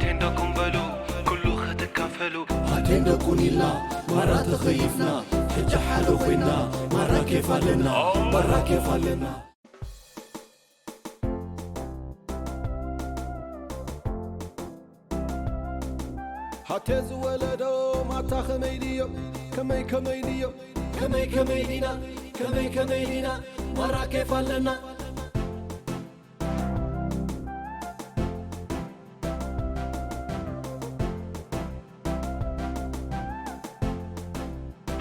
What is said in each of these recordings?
ኣቴንደኩም በሉ ኩሉ ክትካፈሉ። ኣቴንደኩን ኢልና ማራ ተኸይፍና፣ ሕጂ ሓደ ኮይና ማራ ኬፍ ኣለና፣ ማራ ኬፍ ኣለና። ሃቴ ዝወለዶ ማታ ከመይ ድዮ፣ ከመይ ከመይ ድዮ፣ ከመይ ከመይ ዲና፣ ከመይ ከመይ ዲና፣ ማራ ኬፍ ኣለና።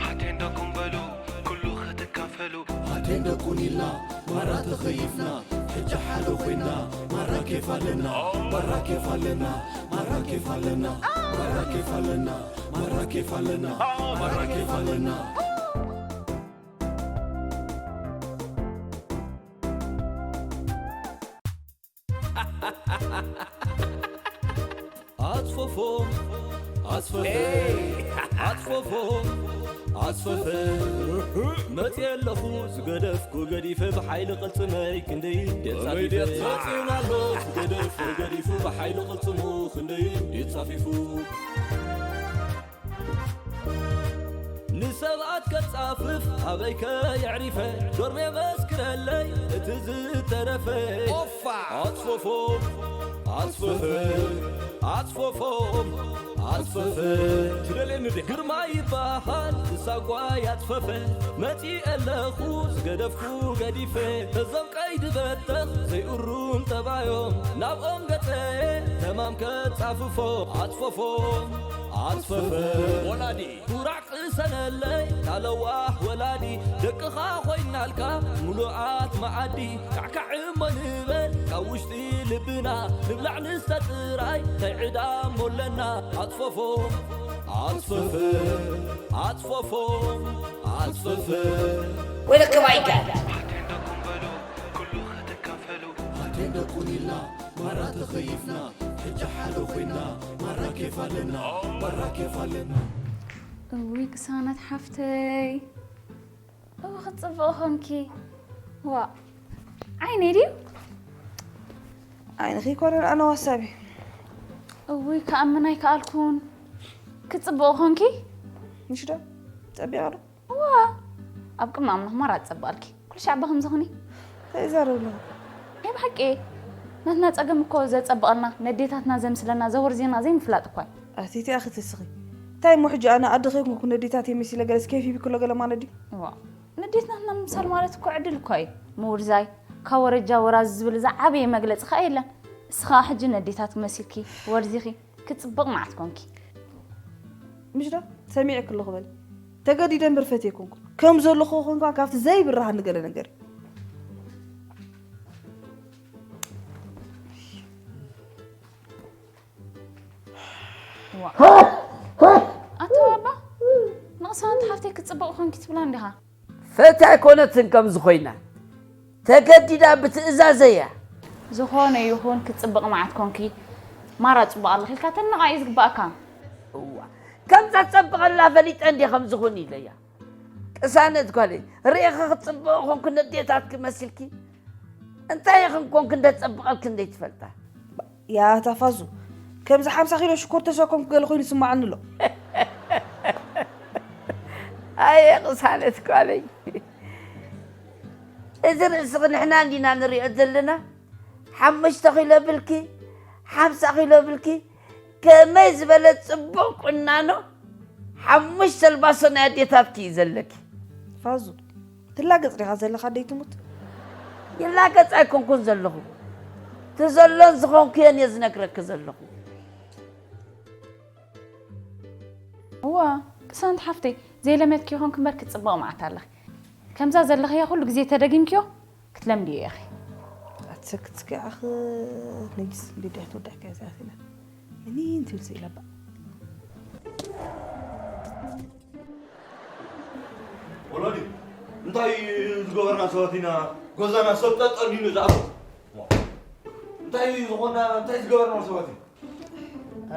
ሓቴንደኩም በሉ ኩሉ ክትካፈሉ። ሓቴንደኩን ኢልና ማራ ተኸይፍና፣ ሕጂ ሓደ ኮይና ማራ ኬፍ ኣለና፣ ማራ ኬፍ ኣለና፣ ማራ ኬፍ ኣለና፣ ማራ ኬፍ ኣለና፣ ማራ ኬፍ ኣለና፣ ማራ ኬፍ ኣለና። ኣጽፈፎም ኣጽፈፈ ኣጽፈፎም ኣጽፈፈ መጽየ ኣለኹ ዝገደፍኩ ገዲፈ ብሓይሊ ቅልጽመይ ክንደይ ደጻፊፈ መጽዩን ኣሎ ዝገደፍኩ ገዲፉ ብሓይሊ ቅልጽሙ ክንደይ ደጻፊፉ ንሰባት ከጻፍፍ ኣበይ ከየዕሪፈ ዶርሜ መስክረለይ እቲ ዝተረፈ ኦፋ ኣጽፈፎም ኣጽፈፈ ኣጽፈፎም ኣጽፈፈ ትደልየኒ ዲኻ ግርማ ይበሃል ዝሳጓይ ኣጽፈፈ መጺ ኣለኹ ዝገደፍኩ ገዲፈ እዞም ቀይዲ በተኽ ዘይእሩም ጠባዮም ናብኦም ገጸ ተማም ከጻፍፎ ኣጽፈፎም ኣጽፈፈ ወላዲ ኩራዕ ቅሰነለይ ታለዋህ ወላዲ ደቅኻ ኮይናልካ ሙሉኣት መዓዲ ካዕካዕ እሞ ንበል ካብ ውሽጢ ልብና ንብላዕ ንስተ ጥራይ ከይዕዳሞ ኣለና ኣጽፈፎም ኣጽፈፈ ኣጽፈፎም ኣጽፈፈ ወይለከ ባይጋል ኣቴንደኩም በሉ ኩሉ ክትካፈሉ ኣቴንደኩን ኢልና ማራ ተኸይፍና ሕጂ ሓደ ኮይና ማራ ኬፍ ኣለና ማራ ኬፍ ኣለና እውይ ቅሳነት ሓፍተይ እው ክትፅብቕ ኾንኪ ዋ ዓይነይ ድዩ ዓይንኺ ይኮነን ኣነ ዋሳቢ እውይ ክኣምን ኣይከኣልኩን ክትፅብቕ ኾንኪ ምሽ ዶ ፀቢቐ ዶ እዋ ኣብ ቅድሚ ኣምላኽ ማራ ትጸብቓልኪ ኩሉ ሻዕ በኸም ዝኾኒ እንታይ ይዛረብ ኣለኹ ናይ ብሓቂ ናትና ጸገም እኮ ዘጸብቐልና ነዴታትና ዘምስለና ዘወርዜና ዘይምፍላጥ እኳ እዩ ኣቲቲ ኣኺ ትስኺ እንታይ እሞ ሕጂ ኣነ ኣደ ኸይኮንኩ ነዴታት የመሲለ ገለስ ኬፍ ይብክሎ ገለ ማለት ድዩ ዋ ነዴት ናትና ምምሳል ማለት እኮ ዕድል እኳ እዩ ምውርዛይ ካብ ወረጃ ወራዝ ዝብል ዝዓበየ መግለጺ ኸኣ የለን እስኻ ሕጂ ነዴታት መሲልኪ ወርዚኺ ክጽብቕ መዓት ኮንኪ ምሽ ዶ ሰሚዐ ክለኹ በል ተገዲደ እምበር ፈትየ ኮንኩ ከም ዘለኹ ኮንኳ ካብቲ ዘይብርሃኒ ገለ ነገር ኣቶ ባባ ንቕሳንቲ ሓፍተይ ክጽብቕ ኮንኪ ትብላ እንዲኻ ፈት ኣይኮነትን ከምዚ ኮይና ተገዲዳ ብትእዛዘይ እያ ዝኾነ ይኹን ክትፅብቕ መዓት ኮንኪ ማራ ፅቡቕ ኣለኺ ኢልካ ተድንቓ እዩ ዝግባኣካ እዋ ከምዛ ትፀብቐላ ፈሊጠ እንዲ ከምዚ ኹን ኢለያ ቅሳነት ጓለይ ርኢኺ ክትፅብቕ ኾንኩ ነዴታትኪ መሲልኪ እንታይ ኢኽን ኮንክ እንደ ትፀብቐልኪ እንደ ትፈልጣ ያታ ፋዙ ከምዚ ሓምሳ ኪሎ ሽኮር ተሰከምኩ ገለ ኮይኑ ይስምዓኒ ኣሎ ኣየ ቅሳነት ጓለይ እዚ ርእስኺ ንሕና እንዲና ንሪኦ ዘለና ሓሙሽተ ኪሎ ብልኪ ሓምሳ ኪሎ ብልኪ ከመይ ዝበለ ፅቡቕ ቁናኖ ሓሙሽተ ኣልባሶ ናይ ኣዴታትኪ እዩ ዘለኪ ፋዙ ትላገጽ ዲኻ ዘለኻ ደይ ትሙት ይላገጽ ኣይኮንኩን ዘለኹ ትዘሎን ዝኾንኩዮን እየ ዝነግረኪ ዘለኹ እዋ ቅሳንት ሓፍተይ ዘይለመድኪ ይኾንክ እምበር ክትጽብቕ መዓት ኣለኺ ከምዛ ዘለኽያ ኩሉ ግዜ ተደጊምክዮ ክትለምድዮ ኢኺ ኣትሰክትስኪ ዓኽ ነጊስ እንዲ ድሕት ወዳሕካ እዚኣት ኢላ እኒ እንትብል ስኢላ እባ ወላዲ እንታይ ዝገበርና ሰባት ኢና ገዛና ሰብ ጠጠሊሉ ዝኣቱ እንታይ ዝኾና እንታይ ዝገበርና ሰባት ኢና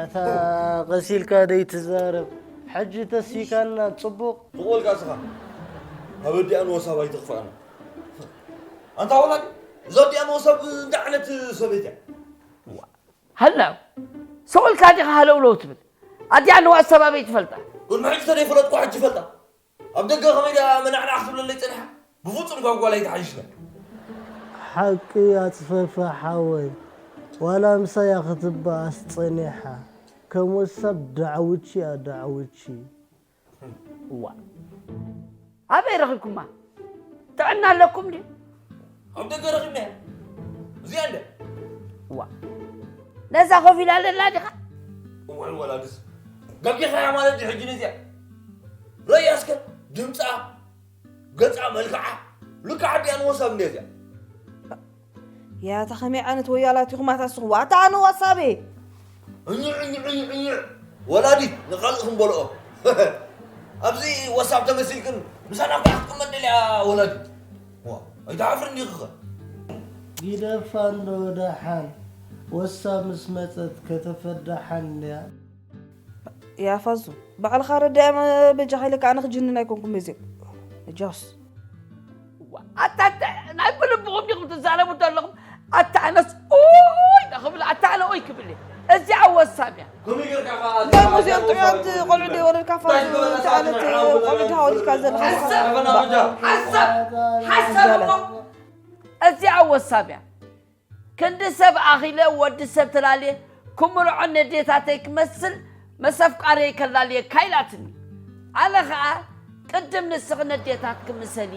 ኣታ ቀስ ኢልካ ደይትዛረብ ሕጂ ተሲካና ጽቡቕ። ጽቡቕ ኢልካ እስኻ ካብ ኣዲኣ ንወሳብ ኣይትኽፍኣና ኣንታ ወላዲ እዛ ኣዲኣ ንወሳብ እንታይ ዓይነት ሰበይቲ እያ ሃላው ሰው ኢልካ ዲኻ ሃለውለው ትብል? ኣዲኣ ንዋእ ሰባበይ ትፈልጣ? ቅድሚ ሕጂ ተደይፈለጥኩ ሕጂ ፈልጣ። ኣብ ደገ ከመይ ደኣ መናዕናዕ ክትብለለይ ጸኒሓ? ብፍጹም ካብ ጓል ኣይትሓይሽና። ሓቂ ኣጽፈፈ ሓወይ፣ ዋላ ምሳያ ክትበኣስ ጸኒሓ፣ ከም ወሳብ ዳዕውቺ እያ ዳዕውቺ። እዋ፣ ኣበይ ረኺብኩማ? ጥዕና ኣለኩም ድዩ? ኣብ ደገ ረኺብናያ። እዚኣ እንደ እዋ፣ ነዛ ኮፍ ኢላ ዘላ ዲኻ? እዋይ ወላድስ፣ ጋጊኻያ ማለት ድዩ ሕጂ ነዚኣ? ረእያ እስከ ድምጻ፣ ገጻ፣ መልክዓ፣ ልክዓ ዲያ ንወሳብ እንደ እዚኣ። ያታ ከመይ ዓይነት ወያላት ኢኹም ኣታ ንስኹም? ኣታ ኣነ ዋሳቤ። እኝዕ፣ እኝዕ፣ እኝዕ፣ እኝዕ። ወላዲት ንኻልእ ክንበልኦ። ኣብዚ ወሳብ ተመሲልክን ምሳና እኳ ክትቅመጥ ደልያ ወላዲት። ዋ፣ ኣይትሓፍርን ዲኺኸ? ጊደፋ እንዶ ደሓን። ወሳብ ምስ መጸት ከተፈዳሓን ድያ? ያፋዙ፣ ባዕልኻ ረዳያ በጃኻ ኢለካ ኣነ ክጅንን ኣይኮንኩን በዚኦም። ጃውስ። ዋ፣ ኣታ፣ ኣታ፣ ናይ ብልብኹም ዲኹም ትዛረቡ ዘለኹም? ኣታ ኣነስ ኦይ ዳ ክብል፣ ኣታ ኣነ ኦይ ክብል እየ። እዚኣ ወሳብ እያ። ከመይ ጌርካ ኸኣ እዞም እዚኦም ጥዑያት ቆልዑ ዶ ይወለድካ ፋዙ፣ እንታይ ዓይነት ቆልዑ ዲኻ ወሊድካ ዘለኻ? ሓሳብ፣ ሓሳብ፣ ሓሳብ እሞ። እዚኣ ወሳብ እያ። ክንዲ ሰብ ኣኺለ ወዲ ሰብ ተላልየ ክምርዖ ነዴታተይ ክመስል መሰፍቃረይ ከላልየካ ኢላትኒ። ኣነ ኸኣ ቅድም ንስኺ ነዴታትኪ ምሰሊ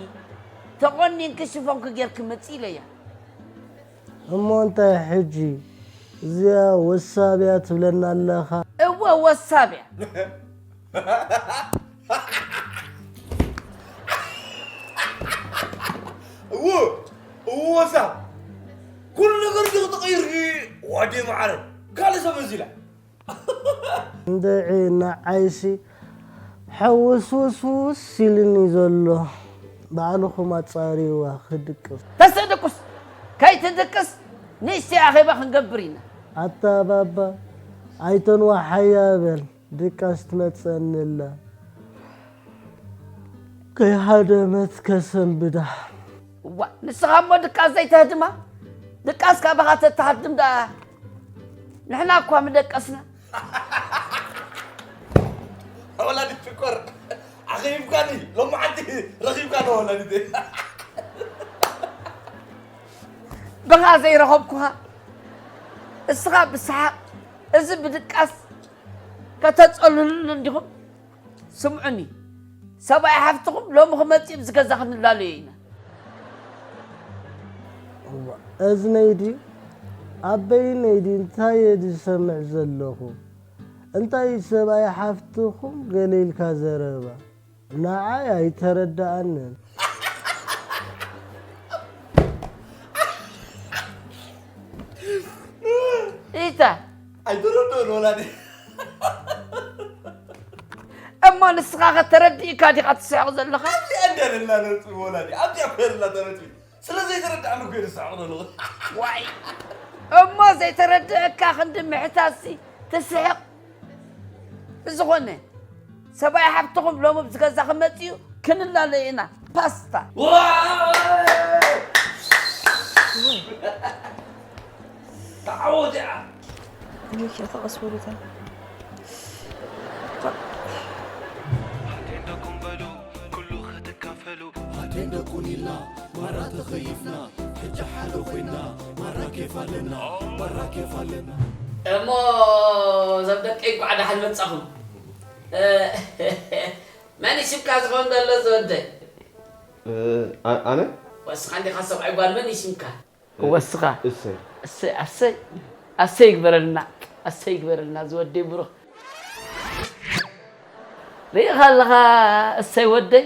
ተቖኒንኪ ሽፎንኪ ጌርኪ ምጺ ኢለያ። እሞ እንታይ ሕጂ እዚኣ ወሳብያ ትብለና ኣለኻ? እወ ወሳብያ። እዎ፣ እዎ፣ ወሳ። ኩሉ ነገር ዲኹ ተቐይርኪ፣ ዋዴ መዓረ። ካልእ ሰብ መሲላ። እንድዒ ንዓይሲ ሕውስውስውስ ኢሉኒ ዘሎ። ባዕልኹም ኣጻርይዋ ክድቅስ። ተስእ ድቁስ። ከይትድቅስ ንእሽተይ ኣኼባ ክንገብር ኢና። ኣታ ባባ፣ ኣይተንዋሓያ በል። ድቃስ ትመጸኒ ኣላ። ከይሃደመት ከሰንብዳ። እዋ፣ ንስኻ እሞ ድቃስ ዘይተህድማ? ድቃስ ካባኻ ተተሃድም ደኣ ንሕና እኳ ምደቀስና። ወላዲት ሽኮር፣ ኣኺብካኒ፣ ሎማዓንቲ ረኺብካኒ ወላዲተይ። ብኻ ዘይረኸብኩኻ፣ እስኻ ብሰሓቕ፣ እዚ ብድቃስ ከተጸልሉኒ እንዲኹም? ስምዑኒ፣ ሰብኣይ ሓፍትኹም ሎሚ ክመጽእ ኣብዚ ገዛ ክንላለዮ ኢና። እዋ፣ እዝነይ ድዩ? ኣበይነይ ድዩ? እንታይ እየ ዝሰምዕ ዘለኹ? እንታይ ሰብኣይ ሓፍትኹም ገለ ኢልካ ዘረባ? ንዓይ ኣይተረድኣንን። ኢታ? ኣይተረድኦን ወላዲ። እሞ ንስኻ ከተረድእ ኢካ ዲኻ ትስሕቕ ዘለኻ? ኣብዚኣ እንድያ ደላ ነጥቢ ወላዲ። ኣብዚኣ እኮ እያ ደላ ነጥቢ። ስለ ዘይተረድኣኒ እኮ እየ ዝስሕቕ ዘለኹ። ዋይ። እሞ ዘይተረድኣካ ክንዲ ምሕታትሲ ትስሕቕ? ብዝኾነ፣ ሰብኣይ ሓብትኹም ሎሚ ኣብዚ ገዛ ክመጽእ እዩ፣ ክንላለዮ ኢና። ፓስታ። ዋይ! ተዓወት እያ። ይሄ ተቀስ በሉታ። ኣቴንደኩም በሉ፣ ኩሉ ክትካፈሉ። ኣቴንደኩን ኢልና፣ ማራ ተኸይፍና። ሕጂ ሓደ ኮይና፣ ማራ ኬፍ ኣለና፣ ማራ ኬፍ ኣለና። እሞ እዞም ደቀይ እንኳዕ ደሓን መጻኹም። እ፣ መን እዩ ሽምካ ዝኸውን ዘሎ ዝወደይ? እ፣ ኣ-፣ ኣነ? ወስኻ እንዲኻ ሰብኣይ ጓል መን እዩ ሽምካ? እ፣ ወስኻ። እሰይ። እሰይ፣ ኣሰይ፣ ኣሰይ ይግበረልና፣ ኣሰይ ይግበረልና ዝወደይ ብሩኽ። ርኢኻ ኣለኻ እሰይ ወደይ፣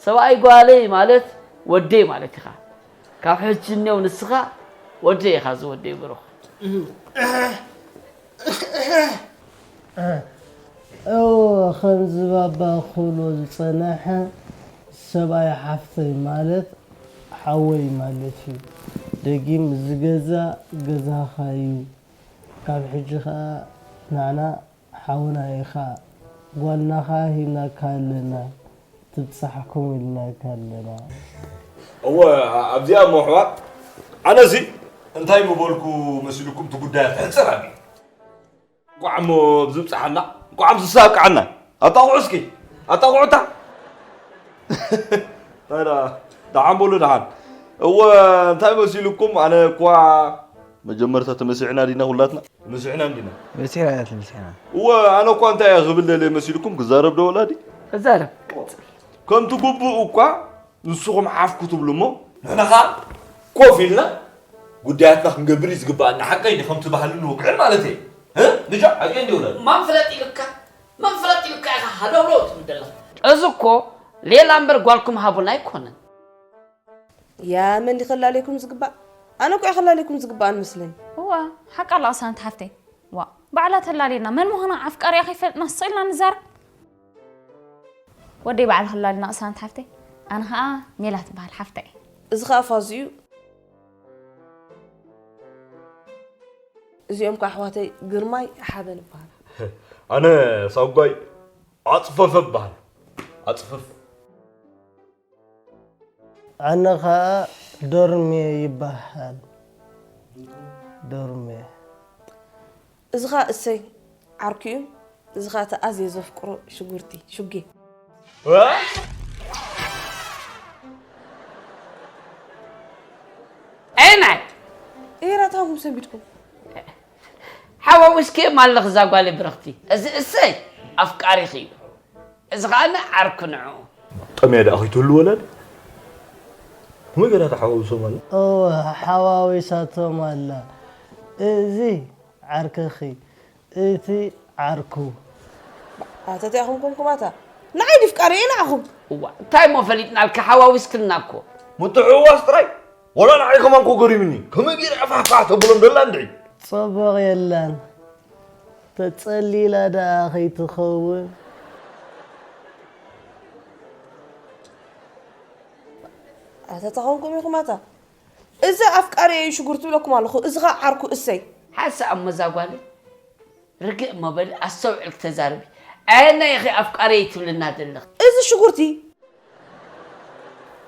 ሰብኣይ ጓለይ ማለት ወደይ ማለት ኢኻ። ካብ ሕጂ እኔው ንስኻ ወደይ ኢኻ ዝወደይ ብሩኽ። እወ፣ ከምዚ ባባ ክብሎ ዝጸንሐ ሰብኣይ ሓፍተይ ማለት ሓወይ ማለት እዩ። ደጊም እዚ ገዛ ገዛኻ እዩ። ካብ ሕጂ ኸኣ ንዓና ሓውና ኢኻ፣ ጓልና ኸኣ ሂብናካ ኣለና፣ ትብጻሕኩም ኢልናካ ኣለና። እወ፣ ኣብዚኣ እሞ ኣሕዋት፣ ኣነሲ እንታይ ምበልኩ መሲልኩም እቲ ጉዳይ ክሕጽር ኣቢሉ። እንኳዕ እሞ ኣብዚ ብፅሓና፣ እንኳዕ ኣብዚ ዝሳብቃዓና። ኣጣቕዑ እስኪ፣ ኣጣቕዑታ። ታዲያ ደሓን በሉ፣ ደሓን። እወ፣ እንታይ መሲልኩም? ኣነ እኳ መጀመርታ ተመሲሕና ዲና ኩላትና? ተመሲሕና እንዲና። መሲሕና እያ፣ ተመሲሕና። እወ፣ ኣነ እኳ እንታይ እየ ክብል ደልየ መሲልኩም? ክዛረብ ዶ ወላዲ? ተዛረብ። ከምቲ ግቡእ እኳ ንስኹም ሓፍ ክትብሉ እሞ፣ ንሕና ኸኣ ኮፍ ኢልና ጉዳያትና ክንገብር እዩ ዝግብኣና። ሓቀይ ድዩ? ከምቲ ባህልን ወግዕን ማለት እየ። እ? ልጃ፣ ሓቀይ እንዲ ወላዲ? መን ፍለጥ ኢልካ? መን ፍለጥ ኢልካ ኢኻ ሃለውለው ትብል ዘለኻ? እዚ እኮ ሌላ እምበር ጓልኩም ሃቡና ኣይኮነን። ያ መን ክላለየኩም ዝግባእ? ኣነ እኮ እየ ክላለየኩም ዝግባእ ንመስለኒ። እዋ፣ ሓቃ ኣላ ቅሳነት ሓፍተይ። ዋ፣ ባዕላ ተላልየና። መን ምዃና ኣፍቃሪኣ ከይፈለጥና ስቕ ኢልና ንዛረብ? ወደይ ባዕሉ ክላልና ቅሳነት ሓፍተይ። ኣነ ኸኣ ሜላት ትበሃል ሓፍተይ። እዚ ኸኣ ፋዙ እዩ። እዚኦም ከኣ ኣሕዋተይ ግርማይ ሓበን ይበሃል። ኣነ ሳጓይ ኣጽፈፈ እበሃል። ኣጽፈፍ። ኣነ ኸኣ ዶርሜ ይበሃል። ዶርሜ። እዚ ኸኣ እሰይ ዓርኩ እዩ። እዚ ኸኣ እቲ ኣዝየ ዘፍቅሮ ሽጉርቲ፣ ሽጌ። ዋ? ኣየናይ? ኤራ፣ ታንኩም ሰንቢድኩም። ሓዋዊስኪ ማለኽ እዛ ጓለይ ብርኽቲ። እዚ እሰይ ኣፍቃሪኺ እዩ። እዚ ኸኣ ዓርኩ ንዕኡ። ጠምያ ደኣ ከይትህሉ ወላዲ? ከመይ ገይራ ተሓዋዊሶም ኣላ? እወ፣ ሓዋዊሳቶም ኣላ። እዚ ዓርክኺ፣ እቲ ዓርኩ። ኣታ እንታይ ኢኹም ኮንኩም ኣታ? ንዓይ ድዩ ፍቃረይ ንዓኹም? እዋ፣ እንታይ እሞ ፈሊጥናልካ፣ ሓዋዊስክልና እኮ። ምትሕውዋስ ጥራይ? ወላ ንዓይ ከማን እኮ ገሪሙኒ። ከመይ ገይራ እያ ፋሕፋሕ ተብሎም ደላ እንድዒ? ጽቡቕ የላን። ተጸሊላ ደኣ ከይትኸውን። ኣታ ተኾንኩም ኢኹም ኣታ። እዚ ኣፍቃሪ እዩ ሽጉርቲ ትብለኩም ኣለኹ። እዚ ኸዓ ዓርኩ እሰይ። ሓንሳእ እሞ እዛ ጓለይ ርግእ እሞ በሊ ኣስተውዕል ክተዛርቢ። ኣየናይ ኢኺ ኣፍቃሪ ትብልና ዘለኺ? እዚ ሽጉርቲ።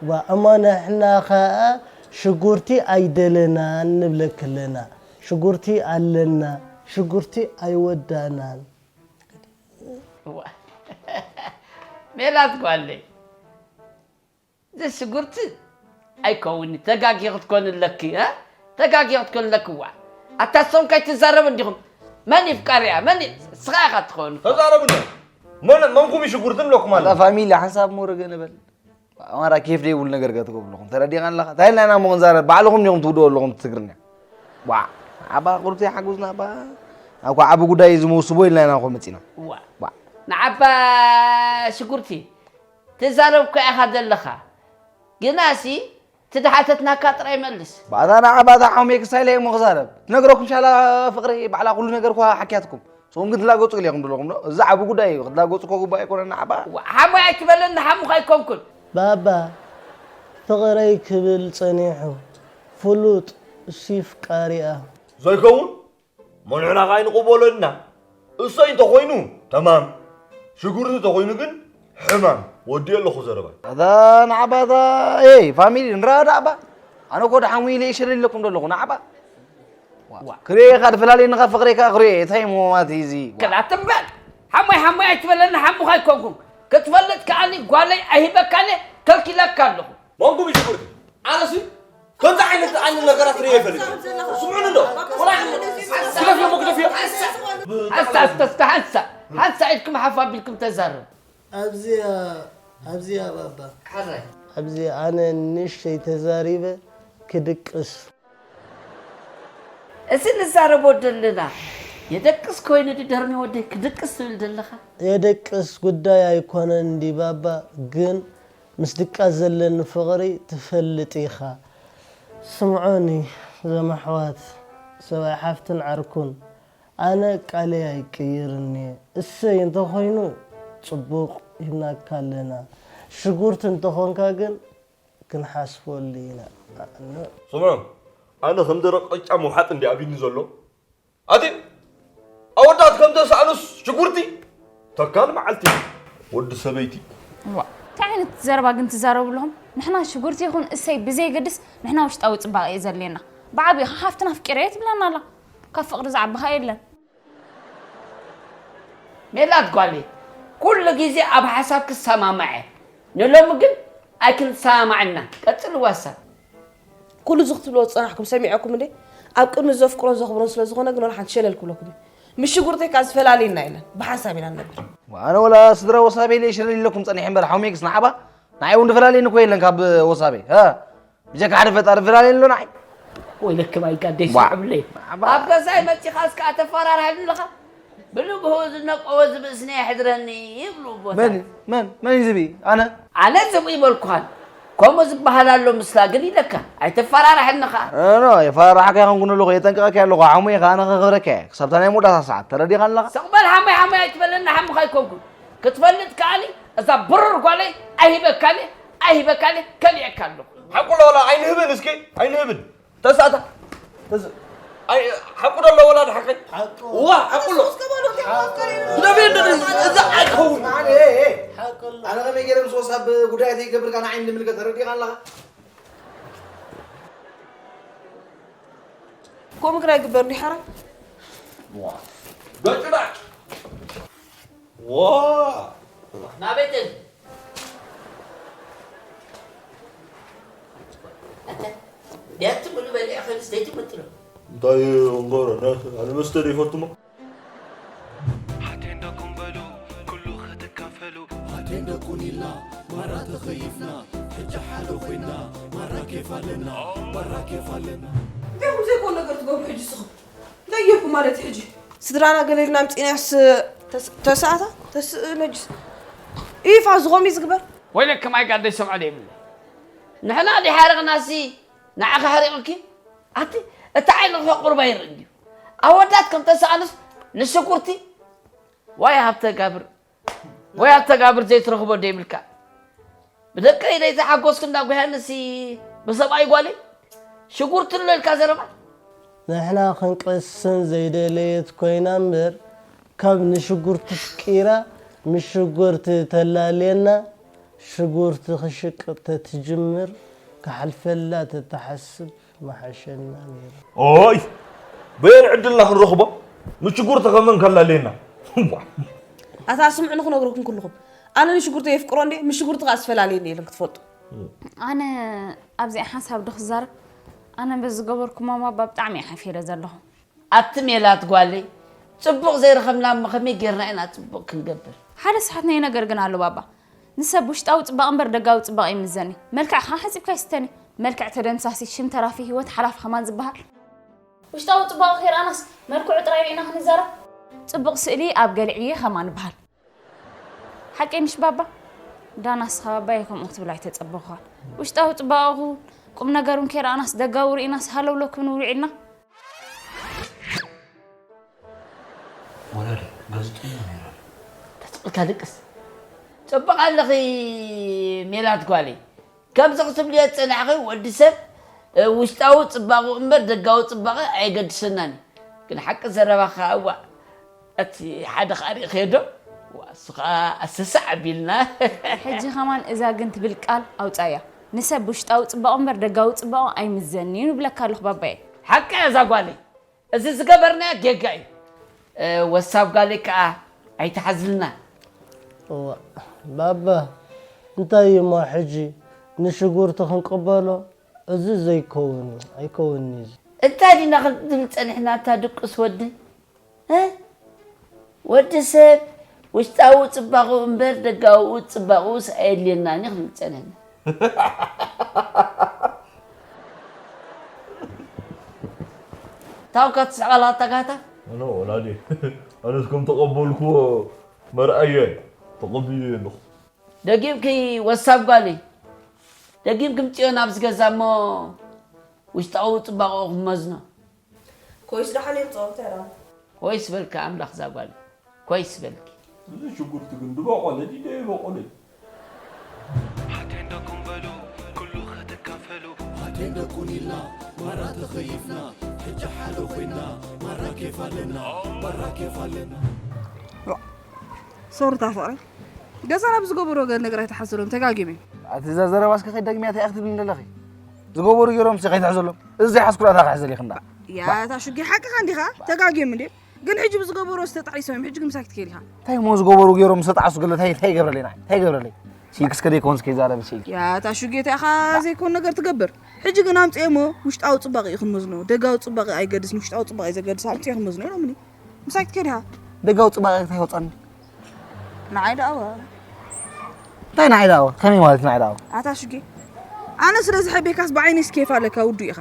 ዋ፣ እሞ ንሕና ኸኣ ሽጉርቲ ኣይደለናን ንብለኪ ኣለና። ሽጉርቲ ኣለና፣ ሽጉርቲ ኣይወዳእናን። ዋ፣ ሜላት ጓለይ፣ እዚ ሽጉርቲ ኣይከውን'ዩ፣ ተጋጊኺ ክትኮኒ ኣለኪ፣ እ? ተጋጊኺ ክትኮኒ ኣለኪ። ዋ፣ ኣታ እሶም ከይትዛረቡ እንዲኹም። መን ይፍቀር እያ? መን ይ-፣ እስኻ ኢኻ ትኸውን። ተዛረቡ እንዶ። መን፣ መንኩም እዩ ሽጉርቲ ንብለኩም ኣላ ኣላ። ፋሚሊ ሓንሳብ ሞረገ ንበል። ኣማራ ኬፍ ደይብሉ ነገር ገትገብሉኹም። ተረዲኻ ኣለኻ? እንታይ ኢልና ኢና እሞ ክንዛረብ? ባዕልኹም ዲኹም ትውድኡ ኣለኹም ትግርኛ። ዋ፣ ኣባ ቁርብቲ ሓጉዝና ኣባ። ኣኳ ዓቢ ጉዳይ እዩ ዝመውስቦ ኢልና ኢና እኮ መጺና። ዋ። ዋ። ንዓባ ሽጉርቲ ትዛረብ እኮ ኢኻ ዘለኻ። ግናሲ፣ እቲ ድሓተትናካ ጥራይ መልስ። ባእታ ንዓባ እታ ሓሙየ ክሳይ ኢለ እሞ ክዛረብ። ትነግረኩም ሻላ ፍቕሪ ባዕላ ኩሉ ነገር እኳ ሓክያትኩም። ንስኹም ግን ትላገጹ ኢለ ኢኹም ዘለኹም ዶ? እዚ ዓቢ ጉዳይ እዩ። ክትላገጹ እኮ ግቡእ ኣይኮነን ንዓባ። ዋ፣ ሓሙይ ኣይትበለኒ፣ ሓሙኻ ኣይኮንኩን። ባባ፣ ፍቕረይ ክብል ጸኒሑ። ፍሉጥ፣ እሱ ይፍቃሪኣ። ዘይከውን? እሞ ንሕና ኸኣ ኣይንቕበሎን ኢና። እሰይ እንተኾይኑ ተማም፣ ሽጉርቲ እንተኾይኑ ግን ሕማም። ወዲኤ ኣለኹ ዘረባይ። ኣታ ንዓባ እታ፣ ኤይ፣ ፋሚሊ ንረዳእ እባ። ኣነ እኮ ደሓን ኢለ እየ ሸለል ኢለኩም ዘለኹ፣ ንዓባ። ዋ። ክርእየካ፣ ድፈላለየኒ ከኣ ፍቕረይ ከኣ ክርእየ፣ እንታይ እሞ ማለት እዩ እዚ? ዋ። ክላ ትም በል። ሓሞይ፣ ሓሞይ ኣይትበለኒ፣ ሓሙኻ ኣይኮንኩን። ክትፈልጥ ከኣኒ ጓለይ ኣይህበካን እየ፣ ከልኪለካ ኣለኹ። መንኩም እዩ ሽጉርቲ። ኣነሲ ከምዚ ዓይነት ዓይነት ነገራት ርእየ ይፈልጥ። ስምዑኒ እንዶ። ቆልዓ ግደፍዮ እሞ ግደፍዮ። ሓንሳ፣ ሓንሳ፣ ሓንሳ፣ ሓንሳ ኢድኩም ሓፍ ኣቢልኩም ተዛረቡ። ኣብዚኣ፣ ኣብዚኣ ባባ። ሕራይ። ኣብዚ ኣነ ንእሽተይ ተዛሪበ ክድቅስ። እዚ ንዛረቦ ዘለና የደቅስ ኮይኑ ድደርሚ ወደይ ክድቅስ ትብል ዘለኻ? የደቅስ ጉዳይ ኣይኮነን እንዲ ባባ፣ ግን ምስ ድቃስ ዘለኒ ፍቕሪ ትፈልጥ ኢኻ። ስምዑኒ፣ እዞም ኣሕዋት፣ ሰብኣይ ሓፍትን ዓርኩን፣ ኣነ ቃለይ ኣይቅይርን እየ። እሰይ እንተኾይኑ፣ ጽቡቕ ሂብናካ ኣለና። ሽጉርቲ እንተኾንካ ግን፣ ክንሓስበሉ ኢና። ስምዑ፣ ኣነ ከም ደረቕ ቅጫ ምውሓጥ እንዲ ኣብዩኒ ዘሎ። ኣቲ ኣወዳት ከም ተሳእኑስ ሽጉርቲ ተካል መዓልቲ ወዲ ሰበይቲ። ዋ፣ እንታይ ዓይነት ዘረባ ግን ትዛረቡ ኣለኹም? ንሕና ሽጉርቲ ይኹን እሰይ ብዘይገድስ ንሕና ውሽጣዊ ጽባቐ እዩ ዘድልየና። ብዓቢኡ ሃፍትና ኣፍቂረ እየ ትብለና ኣላ። ካብ ፍቕሪ ዝዓቢ ኸኣ የለን። ሜላት ጓለይ፣ ኩሉ ግዜ ኣብ ሓሳብ ክሰማማዕ እየ። ንሎሚ ግን ኣይክንሰማማዕና። ቀጽልዋ ሳብ። ኩሉ እዚ ክትብልዎ ዝጸናሕኩም ሰሚዐኩም እንዴ? ኣብ ቅድሚ ዘፍቅሮን ዘኽብሮን ስለ ዝኾነ ግን ወላ ሓንቲ ሸለል ክብለኩም እየ። ምስ ሽጉርተይ ከኣ ዝፈላልየና የለን። ብሓንሳብ ኢና ንነብር። ኣነ ወላ ስድራ ወሳበይ ኢለ ሸለል ኢለኩም ጸኒሐ እምበር ሓውመይ ክስ ንዓባ ንዓይ እውን ዝፈላልየኒ እኮ የለን ካብ ወሳበይ። ብጀካ ሓደ ፈጣሪ ዝፈላልየኒ ኣሎ ንዓይ። ወይለክም ኣይጋደይ ስምዑለይ ኣብ ገዛይ መፂኻስ ከዓ ተፈራርሐኒ ኣለኻ ብንግሆ ዝነቀወ ዝብእስኒ የሕድረኒ ይብሉ ኣቦታት መን መን መን እዩ ዝብኢ ኣነ ኣነ ዝብኢ በልኩኻን ከምኡ ዝበሃል ኣሎ ምስላ ግን ኢለካ ኣይተፈራርሐኒ ከዓ ኖ የፈራርሓካ ይኸውን ኣለኹ የጠንቀቐካ ኣለኹ ሓሙየ ከዓ ኣነ ከኽብረካ እየ ክሳብታ ናይ መወዳእታ ሰዓት ተረዲኻ ኣለኻ ስቕ በል ሓሙይ ሓሙይ ኣይትበለኒ ሓሙኻ ኣይኮንኩን ክትፈልጥ ከኣኒ እዛ ብሩር ጓለይ ኣይሂበካን እየ ኣይሂበካን እየ ከሊዐካ ኣለኹ ሓቁ ለወላ ኣይንህብን እስኪ ኣይንህብን ተሳእታ ተስ ኣይ ሓቁ ደሎ ወላ ድሓቀይ ዋ ሓቁ ሎ ግደፍ እንደ እዛ ኣይከውን ኣነ ከመይ ገይረ ምስ ወሳብ ጉዳይ ዘይገብር ጋር ንዓይ እንድምልከት ተረዲኻ ኣለኻ ከምኡ ግን ኣይግበር እንዲ ሓራ በጭባጭ ዋ ናበይትን ቢያቲ ሙሉ በሊዐ ከልስ ደይትመጥሎ እንታይ እንጎሮ ኣነ መስተ ደይፈትሞ ኣቴንዳ ኮምበሉ ኩሉ ክትካፈሉ ኣቴንዳ ኩኒልና ማራ ተኸይፍና ሕጂ ሓደ ኮይና ማራ ኬፍ ኣለና ማራ ኬፍ ኣለና እንታይ ኹም ዘይኮን ነገር ትገብሩ ሕጂ ስኹም እንታይ ጌርኩም ማለት ሕጂ ስድራና ገለ ኢልና ኣምፂእናያስ ተስኣታ ተስእ ነጅስ ኢፋ ዝኾም እዩ ዝግበር ወይለክም ኣይጋደይ ሰምዖ ደይብለ ንሕና ዲሓርቕናሲ ንዓኺ ሓሪቕኪ ኣቲ እቲ ዓይንኺ ቁሩብ ኣይርኢ እንድዩ ኣወዳት ከም ተሰኣኑስ ንሽጉርቲ ዋይ ሃብተ ጋብር ወይ ኣተጋብር ዘይትረኽቦ ደይብልካ ብደቀይ ደይ ዝሓጎስክ እንዳ ጉሃንሲ ብሰብኣይ ጓለይ ሽጉርቲ ኣሎ ኢልካ ዘረባ ንሕና ክንቀስን ዘይደለየት ኮይና እምበር ካብ ንሽጉርቲ ፍቂራ ምስ ሽጎርቲ ተላልየና ሽጉርቲ ክሽቅጥ ተትጅምር ክሓልፈላ ተትሓስብ ምሓሸና ነይሩ። ኦይ በየን ዕድልና ክንረኽቦ ምችጉርቲ ከመን ከላልየና። ኣታ ስምዑኒ ክነግረኩም ኩልኹም ኣነ ንሽጉርቲ የፍቅሮ እንዴ ምስ ሽጉርቲ ከኣ ዝፈላልየኒ የለን ክትፈልጡ። ኣነ ኣብዚኣ ሓንሳብ ዶ ክዛረብ ኣነ በዚ ዝገበርኩሞ ማባ ብጣዕሚ እየ ሓፊረ ዘለኹ። ኣቲ ሜላት ጓለይ ጽቡቕ ዘይረኸብና እሞ ከመይ ጌርና ኢና ጽቡቕ ክንገብር። ሓደ ሰሓትናዮ ነገር ግን ኣሎ ባባ ንሰብ ውሽጣዊ ጽባቐ እምበር ደጋዊ ጽባቐ ኣይምዘን እዩ። መልክዕ ከኣ ሓጺብካ ኣይስተን እዩ። መልክዕ ተደምሳሲ ሽም ተራፊ ህይወት ሓላፊ ከማን ዝበሃል። ውሽጣዊ ጽባቐ ከይረኣናስ መልክዑ ጥራይ ርኢና ክንዛረብ። ጽቡቕ ስእሊ ኣብ ገለ ዕየ ከማን ይበሃል። ሓቀይ ምሽ ባባ? ዳና እስኻ ባባየ ከምኡ ክትብል ኣይተጸበኹኻን። ውሽጣዊ ጽባቐኹ ቁም ነገሩን ከይረኣናስ ደጋዊ ርኢናስ ሃለውለው ክንብል ውዒልና። ወላዲ ጋዜጠኛ ነይራ። ተስቕልካ ድቅስ ጽቡቕ ኣለኺ ሜላት ጓለይ ከምዚ ክትብልዮ ዝጸናሕኺ ወዲ ሰብ ውሽጣዊ ጽባቕኡ እምበር ደጋዊ ጽባቐ ኣየገድሰናን እዩ ግን ሓቂ ዘረባኻ እዋእ እቲ ሓደ ከኣ ርኢኽዮ ዶ እሱ ከኣ ኣሰሳዕ ኣቢልና ሕጂ ከማን እዛ ግን ትብል ቃል ኣውጻያ ንሰብ ውሽጣዊ ጽባቑ እምበር ደጋዊ ጽባቑ ኣይምዘን እዩ ንብለካ ኣለኹ ባባየ ሓቂ እያ እዛ ጓለይ እዚ ዝገበርናዮ ጌጋ እዩ። ወሳብ ጋለይ ከኣ ኣይትሓዝልና። እዋ ባባ እንታይ እዩሞ ሕጂ ንሽጉርቲ ክንቅበሎ እዚ ዘይከውን እዩ ኣይከውንን እዩ እዚ። እንታይ ዲና ክንብል ጸኒሕና ኣታ ድቁስ ወደይ? ወዲ ሰብ ውሽጣዊ ጽባቕኡ እምበር ደጋዊ ጽባቕኡስ ኣየድልየናን እዩ ክንብል ጸኒሕና። ታውካ ትስዕቓላ ኣታ ጋታ? ኣነ ወላዲ ኣነስ ከም ተቐበልክዎ መርኣያ እዩ ተቐቢለዮ ኣለኹ። ደጊምኪ ወሳብ ጓሊ ደጊምኪ ምፅዮ ናብዚ ገዛ እሞ ውሽጣዊ ፅባቕኡ ክመዝኖ። ኮይስ ደሓን እዮም ጸወታ ራ። ኮይስ በልካ ኣምላኽ ዛጓል ኮይስ በልኪ። እዚ ሽጉርቲ ግን ድበቆለ ድዩ ደይበቆለ? ኣቴንዳ ኮን በሉ ኩሉ ክትካፈሉ ኣቴንዳ ኮን ኢልና ማራ ተኸይፍና ሕጂ ሓደ ኮይና ማራ ኬፍ ኣለና ማራ ኬፍ ኣለና። ሶሪ እታ ፍቕረይ ገዛና ብዝገበርዎ ገለ ነገር ኣይተሓዘሎም ተጋግዮም እዮም። ኣቲ እዛ ዘረባ እስከ ከይደግምያ እንታይ ኢኺ ትብልኒ ዘለኺ? ዝገበሩ ገይሮም እስከ ከይትሕዘሎም። እዚ ዘይሓዝኩላ እንታይ ክሕዘልኺ እንዳ? ያ እታ ሽጊ ሓቅኻ እንዲኻ ተጋግዮም እንድዮም። ግን ሕጂ ብዝገበሮ ዝተጣዒሶም እዮም። ሕጂ ግን ምሳይ ክትከይድ ኢኻ። እንታይ እሞ ዝገበሩ ገይሮም ዝተጣዕሱ ገለ እንታይ እንታይ ይገብረለይ ንዓይ እንታይ ይገብረለይ? ሲልክስ ከደይ ኮንስ ከይዛረብ ሲልክ። ያታ ሹጌታ ኢኻ ዘይኮን ነገር ትገብር። ሕጂ ግን ኣምፅኤ እሞ ውሽጣዊ ፅባቐ እዩ ክንመዝኖ። ደጋዊ ፅባቐ ኣይገድስን ውሽጣዊ ፅባቐ እዩ ዘገድስ። ኣምፅኤ ክንመዝኖ ኢሎምኒ። ምሳይ ክትከይድ ኢኻ። ደጋዊ ፅባቐ እንታይ ይወፃኒ? ንዓይ ደኣ እወ። እንታይ ንዓይ ደኣ እወ? ከመይ ማለት ንዓይ ደኣ እወ? ኣታ ሹጌ ኣነ ስለ ዝሐቤካስ ብዓይነይስ ኬፍ ኣለካ ውዱ ኢኻ።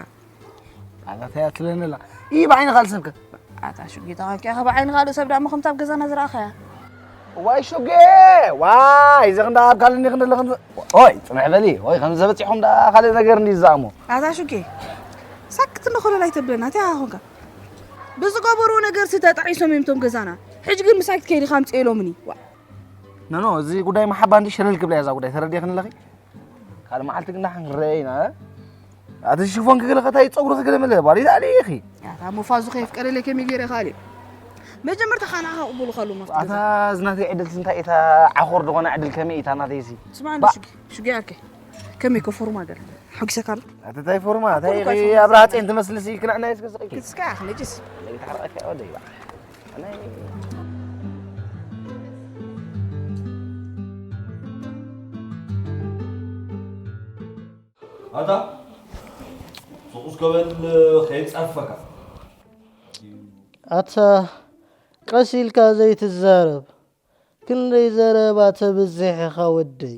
ኣታ እንታይ ኣትብለኒ ኣላ? ይ ብዓይኒ ካልሰብከ? ኣታ ሹጌ ተቐምቂኻ ብዓይኒ ካልእ ሰብ ደኣ እሞ ከምታ ኣብ ገዛና ዝረኣኻያ። ዋይ ሹጌ ዋይ እዚ ክንዳ ኣብ ካልኒ ክንደለ ክንደ ኦይ ፅንሕ በሊ ኦይ ከም ዘበፂኹም ደኣ ካልእ ነገር እንዲ ዝዛእሞ። ኣታ ሹጌ ሳክት እንዶ ኮለል ኣይተብለና እንታይ ኢኻ ኮንካ? ብዝገበርዎ ነገር ሲ ተጣዒሶም እዮም እቶም ገዛና። ሕጂ ግን ምሳይ ክትከይድ ኢኻ ኣምፅኤ ኢሎምኒ። ዋ። ኖ ኖ እዚ ጉዳይ መሓባ እንዲ ሸለል ክብላ እያ እዛ ጉዳይ ተረዲእኽኒ ኣለኺ? ካልእ መዓልቲ ግን ንሓን ክንረአ ኢና። ኣቲ ሽፎን ክግለ ከታይ ፀጉሪ ክግለ መለ ባል ይላል ኢኺ። ኣታ ሞፋዙ ከየፍቀደለይ ከመይ ገይረ ካልእ መጀመርታ ኻናኻ ቅቡሉ ካሉ መፍት ኣታ ዝናተይ ዕድል እንታይ እታ ዓኾር ዝኾነ ዕድል ከመይ እታ ናተይሲ ስማ እንዶ ሽጊ ሽጊ ኣርከ ከመይ ኮ ፎርማ ገለ ሓጊሰካ ኣሎ ኣታ ታይ ፎርማ ታይ ኣብራ ጼን ትመስልሲ ክነዕናይ እስከ ስቂ ክትስካ ነጅስ ለይታ ሓረቀካ ወደይ ኣነይ ኣታ ሱቕ እስከ በል ከይጻፈካ። ኣታ ቀስ ኢልካ ዘይትዛረብ፣ ክንደይ ዘረባ ተብዝሕ ኢኻ ወደይ።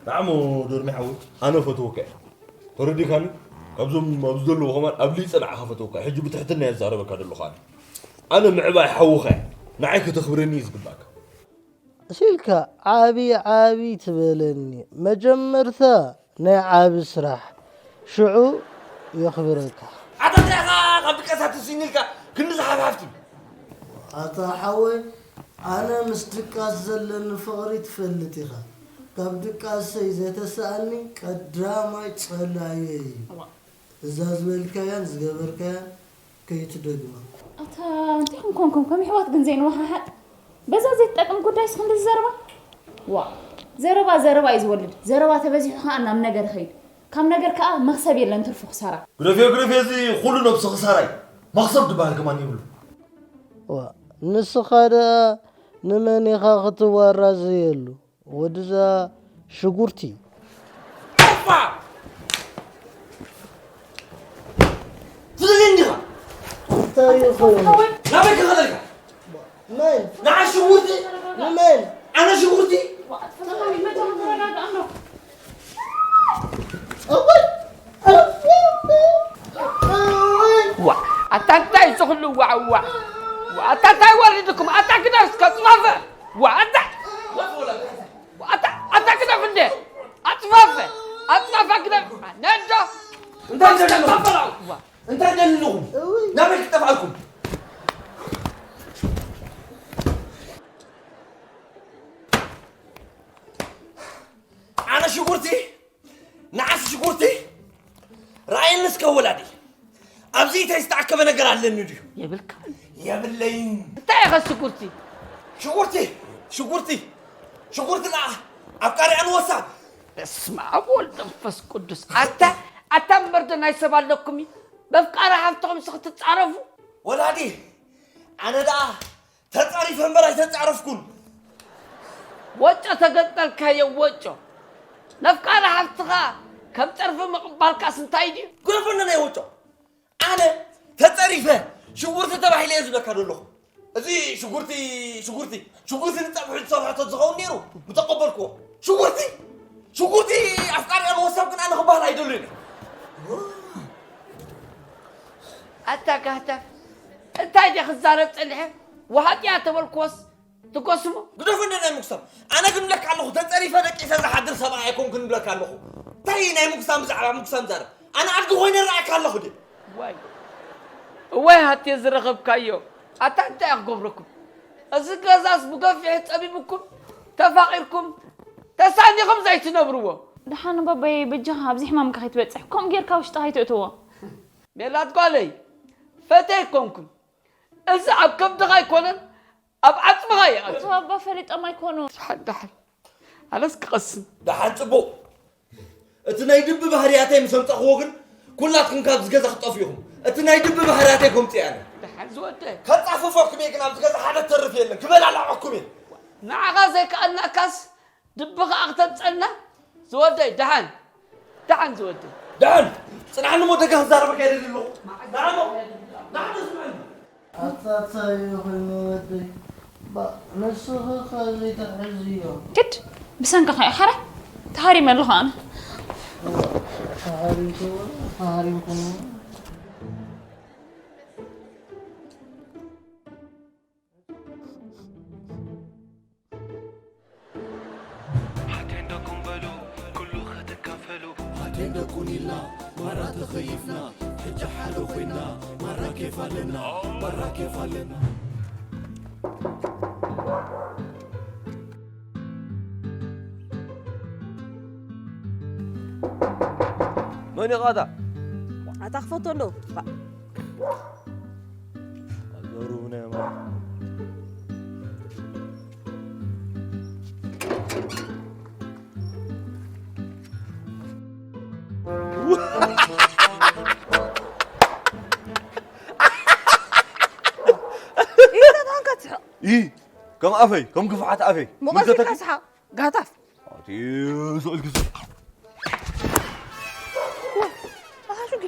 ጣዕሙ ዶርሚ ሓወይ ኣነ ፈትወካ እየ ተረዲእካኒ። ካብዞም ኣብዚ ዘለዉ ከማን ኣብሊፀ ንዓኻ ፈትወካ ሕጂ ብትሕትና እየ ዝዛረበካ ዘለኹ ኣነ። ኣነ ምዕባይ ሓውኻ እየ ንዓይ ከተኽብረኒ እዩ ዝግባእካ። ሲልካ ዓቢ ዓቢ ትበለኒ መጀመርታ ናይ ዓቢ ስራሕ ሽዑ የኽብረካ። ኣታ እንታይ ኢኻ ካብ ድቃስ ኣትስኒ ኢልካ ክንዲ ዝሓፍ ሓፍቲ። ኣታ ሓወይ ኣነ ምስ ድቃስ ዘለኒ ፍቕሪ ትፈልጥ ኢኻ። ካብ ድቃሰይ ዘይተስኣኒ ቀዳማይ ጸላየይ እዩ። እዛ ዝበልካያን ዝገበርካያን ከይትደግማ። ኣታ እንታይ ክንኮንኩም ከም ኣሕዋት ግን ዘይንወሓሓጥ በዛ ዘይትጠቅም ጉዳይስ ክንድዚ ዘረባ ዋእ ዘረባ ዘረባ እዩ ዝወልድ ዘረባ ተበዚሑ ከዓ ናብ ነገር ይኸይድ ካብ ነገር ከዓ መኽሰብ የለን ትርፉ ክሳራ። ግደፍዮ ግደፍዮ እዚ ኩሉ ነብሲ ክሳራ እዩ መኽሰብ ዝበሃል ከማን የብሉን። ዋእ ንስኻ ደኣ ንመን ኢኻ ክትዋራዘየሉ? ወድዛ ሽጉርቲ። ትደልየኒ ኢኻ። እንታይ ይኸውን? ናበይ ክኸደልካ? መን? ንዓ ሽጉርቲ። ንመን? ኣነ ሽጉርቲ። እወይ! ዋ ኣታ እንታይ ዝኽሉ ዋዕዋዕ ኣታ እንታይ ወሪድኩም ኣታ ግደፍ እስከ ፅፈፈ ዋ ኣታ ኣታ ኣታ ግደፍ እንደ ኣፅፈፈ ኣፅፈፈ ግደፍ ነዶ እንታይ ደለኹ እንታይ ደለኹ ናበይ ክጠፍኣልኩም ኣነ ሽጉርቲ ንዓስ ሽጉርቲ ራእየኒ እስከ ወላዲ ኣብዚ ኢታይ ዝተኣከበ ነገር ኣለኒ ድዩ የብልካ የብለይን እንታይ ኢኸ ሽጉርቲ ሽጉርቲ ሽጉርቲ ሽጉርቲ ደኣ ኣፍቃሪ ኣንወሳ በስመ ኣብ ወልድ መንፈስ ቅዱስ ኣታ ኣታ እምበር ዶ ናይ ሰብ ኣለኩም እዩ በፍቃሪ ሃብትኹም ሲ ክትፃረፉ ወላዲ ኣነ ደኣ ተፃሪፈ እምበር ኣይተፃረፍኩን ወጮ ተገጠልካዮ ወጮ ነፍቃሪ ሃብትኻ ከም ፀርፊ ምቕባልካስ እንታይ ድዩ ግደፈኒ ናይ ወጮ ኣነ ተፀሪፈ ሽጉርቲ ተባሂለ እየ ዝብለካ ዘለኹ እዚ ሽጉርቲ ሽጉርቲ ሽጉርቲ ንፀብሑ ዝሰብሐቶ ዝኸውን ነይሩ ምተቐበልክዎ ሽጉርቲ ሽጉርቲ ኣፍቃሪ ኣልወሳብ ግን ኣነ ክበሃል ኣይደሉን ኣታ ጋህታፍ እንታይ ድየ ክዛረብ ፀኒሐ ወሃጢያ ተበልክዎስ ትጎስሞ ግደፉ እንደ ናይ ምጉሳም ኣነ ግን ብለካ ኣለኹ ተፀሪፈ ደቂሰ ዝሓድር ሰብኣይ ኣይኮንኩን ብለካ ኣለኹ እንታይ ናይ ምጉሳም ብዛዕባ ምጉሳም ዛረብ ኣነ ኣድጊ ኮይነ ረኣካ ኣለኹ ድየ ዋይ እዋይ ሃቴ ዝረኸብካዮ ኣታ እንታይ ክገብረኩም እዚ ገዛስ ብገፊሕ ፀቢብኩም ተፋቒርኩም ተሳኒኹም ዘይትነብርዎ ደሓን ባባየ በጃኻ ኣብዚ ሕማምካ ከይትበፅሕ ከምኡ ጌርካ ውሽጢ ከይትእትዎ ሜላት ጓለይ ፈተይ ኮንኩም እዚ ኣብ ከብድኻ ኣይኮነን ኣብ ዓፅምኻ ይኣቱ እቶም ኣባ ፈሊጦም ኣይኮኑ ሓዳሓል ኣነስ ክቐስን ደሓን ፅቡቕ እቲ ናይ ድቢ ባህርያተይ ምስ ኣምፀኽዎ ግን ኩላትኩም ካብዚ ገዛ ክትጠፍኡ ኢኹም እቲ ናይ ድቢ ባህርያተይ ከምፅእ ኣነ ሓን ዝወደ ከጻፍፈኩም እየ፣ ግን ኣብዚ ገዛ ሓደ ተርፍ የለን። ክበላላዓኩም እየ። ንዓኻ ዘይከኣልናካስ ድቢ ኸኣ ክተምጸልና? ዝወደይ፣ ደሓን። ደሓን ዝወደይ። ደሓን። ጽንዓኒ እሞ ደገ ክዛረበካ የደሊ ኣለኹ። ደሓን እሞ። ደሓን ስምዐኒ። ኣታ እንታይ ኮይኑ ወደይ? ባ፣ ንስኺ ከ ዘይትሕዝዮ? ግድ ብሰንክኻ እዩ። ሓረ ተሃሪመ ኣለኹ ኣነ። ተሃሪምኩ፣ ተሃሪምኩ። ሓቴን ደኩም በሉ ኩሉ ክትካፈሉ። ሓቴን ደቁን ኢልና ማራ ተኸይፍና፣ ሕጂ ሓደ ኮይና ማራ ኬፍ ኣለና፣ ማራ ኬፍ ኣለና። መን ኢኻ ኣታ? ኣታ ክፈቶ ኣለዉ። ኣዘሩብና የማን። ኢታ ታንካ ትስሕቕ። ኢ፣ ከም ኣፈይ፣ ከም ክፍሓት ኣፈይ። መቐስ ኢልካ ምልከተኪ? ስሓቕ። ጋታፍ። ኣቲ ስእልኪ ስ- ኣሃሹጊ።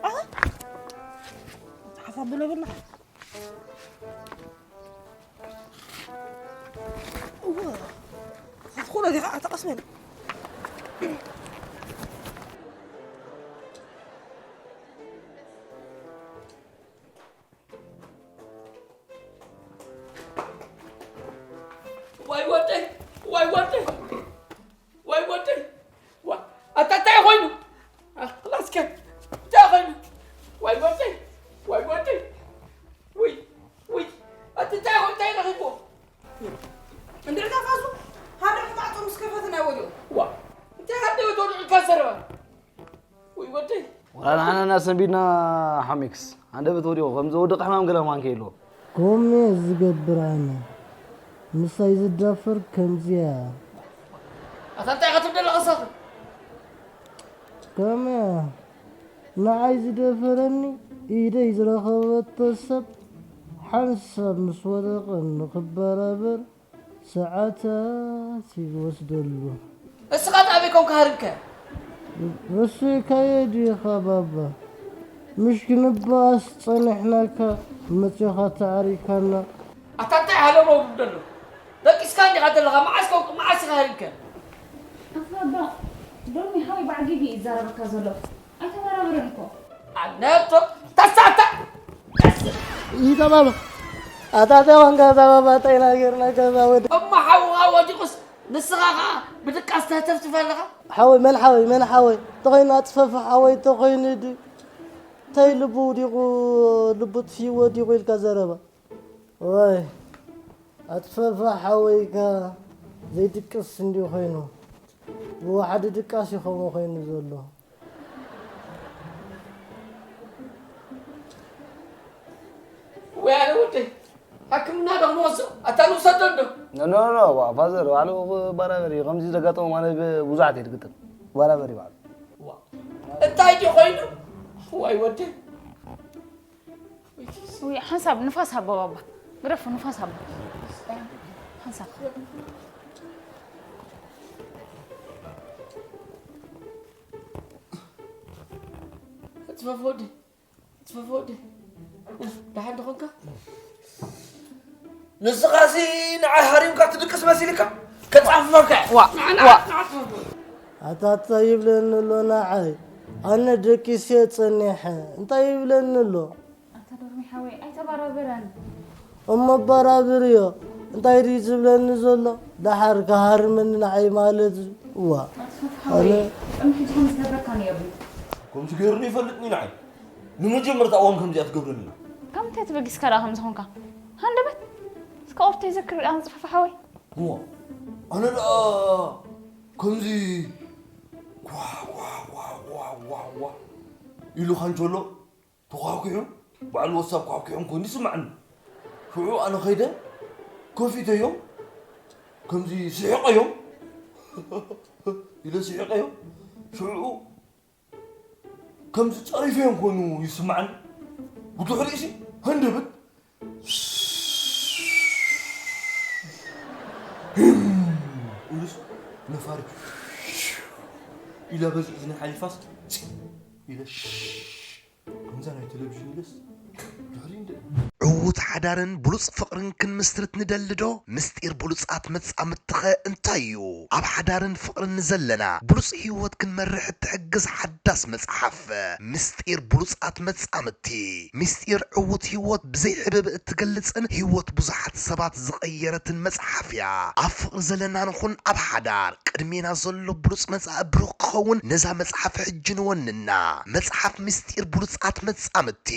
ኣሃ። ሓሳብ ብለብና። እወ። ክትኾነ ዲኻ? ኣታ ቀስ በል። ዋይ ወደይ፣ ዋይ ወደይ፣ ዋይ ወደይ። ዋ፣ ኣታ እንታይ ኮይኑ? ኣ፣ ላስከ፣ እንታይ ኮይኑ? ዋይ ወደይ፣ ዋይ ወደይ። ውይ፣ ውይ፣ ኣቲ እንታይ ኮይኑ? እንታይ ረኺብዎ? እንድዒ ታፋሱ፣ ሃደ ማዕጾ ምስ ከፈተ ናይ ወዲቑ። ዋ፣ እንታይ ሃደ ወዲቑ ኢልካ ዘረባ? ውይ ወደይ። ዋላ ንዓና እናሰንቢድና ሓሚክስ፣ ሃንደበት ወዲቑ፣ ከም ዘወደቐ ሕማም ገለ ማንከ የለዎ። ከምኡ እየ ዝገብር ኣነ። ምሳይ ዝዳፈር ከምዚያ። ኣታ እንታይ ኢኻ ትብል ዘለኻ ንስኻ? ከምያ፣ ንዓይ ዝደፈረኒ፣ ኢደይ ዝረኸበቶ ሰብ፣ ሓንሳብ ምስ ወደቐ ንኽበራበር፣ ሰዓታት እዩ ዝወስደሉ። እስኻ ኣበይ ኮንካ ሃሪምካ? ረሲዕካዮ ዲኻ ባባ? ምሽ ክንበኣስ ጸኒሕናካ መጺኻ ተዓሪካና። ኣታ እንታይ ሃለሞ ውዱድ ዘሎ? ደቂስካ እንዲኻ ዘለኻ፣ መዓስ ኮንክ፣ መዓስ ኢኻ ሃሪምካ? ኣታ ባባ፣ ሎሚ ሓወይ ብዓጊግ እዩ ይዛረበካ ዘሎ። ኣይተበራበረን እኮ። ኣነቶ ተሳተ። ይተባባ። ኣታ ተዋንጋ ተባባ፣ ታይ ናገርና ገዛ ወዲ። እሞ ሓውኻ ወዲቑስ ንስኻ ኸዓ ብድቃስ ተህተፍትፍ ኣለኻ? ሓወይ፣ መን ሓወይ፣ መን ሓወይ? ተኾይኑ ኣጽፈፊ ሓወይ፣ ተኾይኑ ድ-፣ ታይ ልቡ ውዲቑ፣ ልቡ ጥፊኡ ወዲቑ ኢልካ ዘረባ። ወይ፣ ኣጽፈፊ ሓወይካ ዘይድቅስ እንዲ ኮይኑ። ብወሓዲ ድቃስ እዩ ከምኡ ኮይኑ ዘሎ። ወይ ኣነ ወደይ፣ ሕክምና ዶ ክንወስዶ? ኣታ ንውሰዶ እንዶ? ኖ፣ ኖ፣ ኖ፣ ዋ፣ ፋዘር፣ ባዕሉ ክበራበር እዩ። ከምዚ ዘጋጠሞ ማለት ብ-፣ ብዙሓት እዩ ዝግጥም። ክበራበር እዩ ባዕሉ። ዋ፣ እንታይ ድዩ ኮይኑ? ዋይ ወደይ። ውይ፣ ሓንሳብ ንፋስ ሃቦ ባባ። ግደፎ፣ ንፋስ ሃቦ። ሓንሳብ። ጽፈፍ ወዲ፣ ጽፈፍ ወዲ። ደሓን ዶ ኾንካ? ንስኻሲ ንዓይ ሃሪምካ ትድቅስ መሲልካ? ከጻፍፈካ። ዋ፣ ንዓ፣ ንዓ፣ ዋ። ንዓ፣ ጽፈፍ ወዲ። ኣታ እንታይ ይብለኒ ኣሎ ንዓይ? ኣነ ደቂሰ ጸኒሐ። እንታይ ይብለኒ ኣሎ? ኣታ ዶርሚ ሓወይ፣ ኣይተባራበረን። እሞ ኣባራብርዮ፣ እንታይ ድዩ ዝብለኒ ዘሎ? ደሓር ክሃርመኒ ንዓይ ማለት እዩ። እዋ። ኣታ ሓወይ፣ ኣነ ቅድሚ ሕጂ ከም ዝነበርካ ነይሩ። ከምዚ ገይሩኒ ይፈልጥኒ ንዓይ። ንመጀመርታ እዋን ከምዚኣ ትገብረኒ። ካብ ምንታይ ተበጊስካ ደኣ ከምዚ ኾንካ? ሃንደበት? እስከ ኦርቶ ይዘክር ደኣ ንጽፈፍ ሓወይ። እሞ፣ ኣነ ደኣ ከምዚ ኳ፣ ኳ፣ ኳ ኢሉ ካንቸሎ ተኳዕኲዑ፣ ባዕሉ ወሳብ ኳዕኲዖም ኮይኑ ይስማዓኒ። ሽዑ ኣነ ኸይደ ከፊተዮም፣ ከምዚ ስሒቐዮም ኢለ ስሒቐዮም። ሽዑ ከምዚ ጸሪፈዮም ኮይኑ ይስምዓኒ። ብድሕሪኡሲ ሃንደበት ኢሉስ ነፋሪት ኢላ በዚ እዝኒ ሓሊፋስ ኢለ ከምዛ ናይ ቴሌቪዥን ኢለስ ድሕሪ እንደ ዕዉት ሓዳርን ብሉጽ ፍቕርን ክንምስርት ንደሊ ዶ? ምስጢር ብሉጻት መጻምድትኸ እንታይ እዩ? ኣብ ሓዳርን ፍቕርን ንዘለና ብሉጽ ህይወት ክንመርሕ እትሕግዝ ሓዳስ መጽሓፍ ምስጢር ብሉጻት መጻምድቲ። ምስጢር ዕዉት ህይወት ብዘይ ሕብእብእ እትገልጽን ህይወት ብዙሓት ሰባት ዝቐየረትን መጽሓፍ እያ። ኣብ ፍቕሪ ዘለና ንኹን ኣብ ሓዳር ቅድሜና ዘሎ ብሉጽ መጻኢ ብሩኽ ክኸውን ነዛ መጽሓፍ ሕጂ ንወንና። መጽሓፍ ምስጢር ብሉጻት መጻምድቲ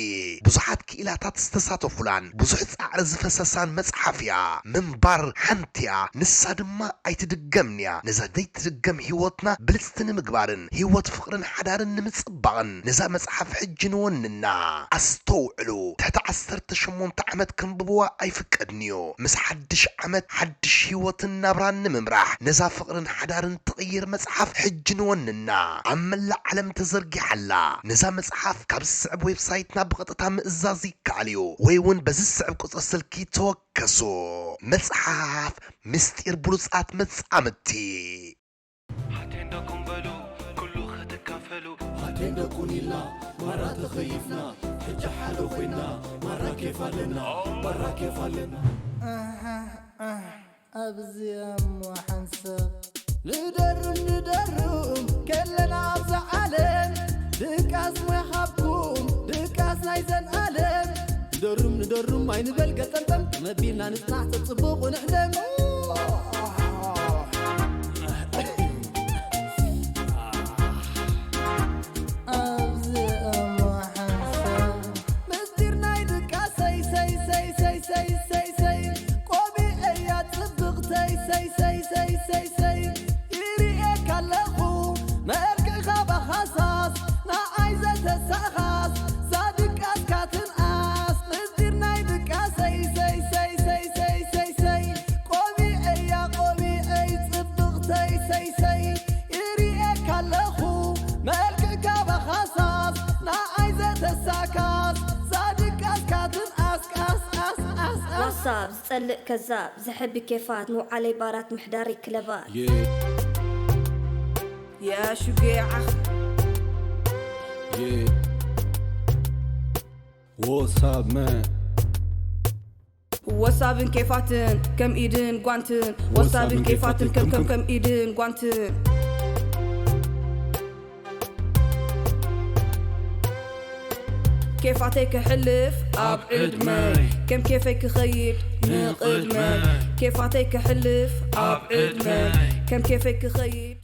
ብዙሓት ክኢላታት ዝተሳተፉላን ብዙሕ ጻዕሪ ዝፈሰሳን መጽሓፍ እያ። ምንባር ሓንቲ እያ፣ ንሳ ድማ ኣይትድገምን እያ። ነዛ ዘይትድገም ህይወትና ብልጽቲ ንምግባርን ህይወት ፍቕርን ሓዳርን ንምጽባቕን ነዛ መጽሓፍ ሕጂ ንወንና። ኣስተውዕሉ፣ ትሕቲ ዓሰርተ ሸሞንተ ዓመት ከንብብዋ ኣይፍቀድን'ዩ። ምስ ሓድሽ ዓመት ሓድሽ ህይወትን ናብራን ንምምራሕ ነዛ ፍቕርን ሓዳርን ትቕይር መጽሓፍ ሕጂ ንወንና። ኣብ መላእ ዓለም ተዘርጊሓ ኣላ። ነዛ መጽሓፍ ካብ ዝስዕብ ዌብሳይትና ብቐጥታ ምእዛዝ ይከኣል እዩ ወይ እውን በዚ ዝስዕብ ቁጽሪ ስልኪ ተወከሱ። መጽሓፍ ምስጢር ብሉጻት መጻምድቲ። ሓቴን ደቁን በሉ ኩሉ ክትካፈሉ ኣዴን ደቁን ኢልና ማራ ተኸይፍና ሕጂ ሓደ ኮይና ማራ ኬፍ ኣለና ማራ ኬፍ ኣለና ኣብዚ እሞ ሓንሳብ ንደርም ንደርም ከለና ኣብዛ ዓለም ድቃስ ሞያ ሃብኩም ድቃስ ናይ ዘንኣለም ንደርም ንደርም ኣይንበል ገጠምጠም መቢልና ንጽናዕ ተጽቡቑ ንሕለም ኣብዚ እሞ ሓንሳብ ምስጢር ናይ ድቃሰይ ሰይ ሰይ ሰይ ሰይ ሰይ ሰይ ቆቢዐያ ጽብቕተይ ሰይ ሰይ ሰይ ሰይ ሰይ ይርእየካ ኣለኹ መልክዕኻ ባኻሳስ ንዓይ ዘተሳኻስ ዛድቃስካ ትንኣስ ምስጢር ናይ ድቃሰይ ሰይ ሰይ ሰይ ሰይ ሰይ ሰይ ቆቢዐያ ቆቢዐይ ጽብቕተይ ሰይ ሰይ ይርእየካ ኣለኹ መልክዕካ ባኻሳስ ንዓይ ዘተሳካስ ዛድቃስካ ትንኣስ ቃስ ቃስ ቃስ ቃስ ዋሳብ ዝጸልእ ከዛብ ዘሕቢ ኬፋት ምውዓለይ ባራት ምሕዳረይ ክለባት Yeah, يا شقيعة yeah. What's up, man? ወሳብን ኬፋትን ከም ኢድን ጓንትን ወሳብን ኬፋትን ከም ከም ከም ኢድን ጓንትን ኬፋተይ ክሕልፍ ኣብ ዕድመይ ከም ኬፈይ ክኸይድ ንቕድመይ ኬፋተይ ክሕልፍ ኣብ ዕድመይ ከም ኬፈይ ክኸይድ